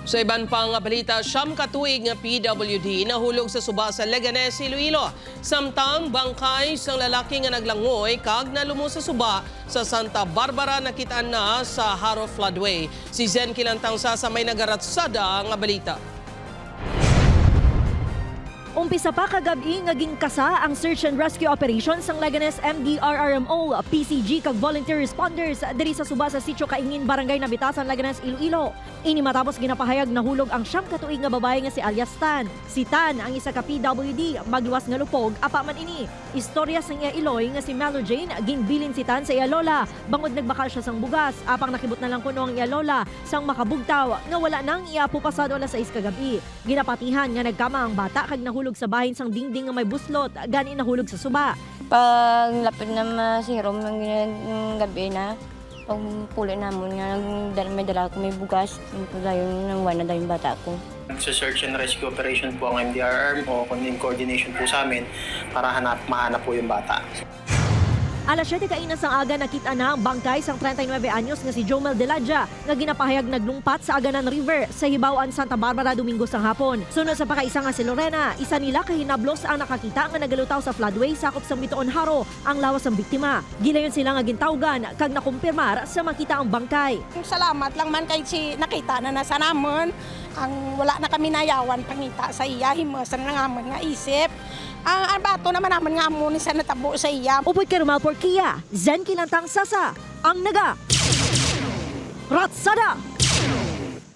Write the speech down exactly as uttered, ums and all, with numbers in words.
Sa iban pa nga balita, siyam ka tuig nga P W D nahulog sa suba sa Leganes, Iloilo, samtang bangkay sang lalaki nga naglangoy kag nalumos sa suba sa Santa Barbara nakit-an na sa Jaro Floodway. Si Zen Kilantang sa, sa may nagaratsada nga balita. Umpisa pa kagab-i nga ginkasa ang search and rescue operation sang Leganes M D R R M O, P C G kag volunteer responders diri sa suba sa Sitio Kaingin, Barangay Nabitasan, Leganes, Iloilo. Ini matapos ginapahayag nahulog ang siyam ka tuig nga babayi nga si alias Tan. Si Tan ang isa ka P W D magluwas nga lupog, apa man ini. Istorya sang iya iloy nga si Melo Jane, ginbilin si Tan sa iya lola bangod nagbakal siya sang bugas, apang nakibot na lang kuno ang iya lola sang makabugtaw nga wala na ang iya apo pasado alas sais kagab-i. Ginapatihan nga nagkama ang bata kag nahulog sa bahin sang dingding nga may buslot, gani nahulog sa suba. Pag lapit na masirom ng gab-i na, pag puli namon nga nagdala, may dala ko may bugas, yung padayon nang wala na daw yung bata ko. Sa search and rescue operation po ang M D R R M O, kung in coordination po sa amin para hanap, mahanap po yung bata. Alas siyete kaina sang aga nakit-an na ang bangkay sang treinta y nuebe anyos nga si Jomel Deladia nga ginapahayag naglungpat sa Aganan River sa Hibaw-an, Santa Barbara, Domingo sang hapon. Suno sa pakaisa nga si Lorena, isa nila ka hinablos ang nakakita nga nagalutaw sa floodway sakop sang Bitoon, Jaro ang lawas sang biktima. Gilayon sila nga gintawgan kag nakumpirmar sa makita ang bangkay. Salamat lang man kay si nakita na nasa namon. Ang wala na kami nayawan pangita sa iya, himusan lang amon nga isip. Ang, ang bato naman naman nga amo ni sa natabo sa iya. Upod kay Romel Porquia, Zen Kilantang, Sasa, ang naga Ratsada.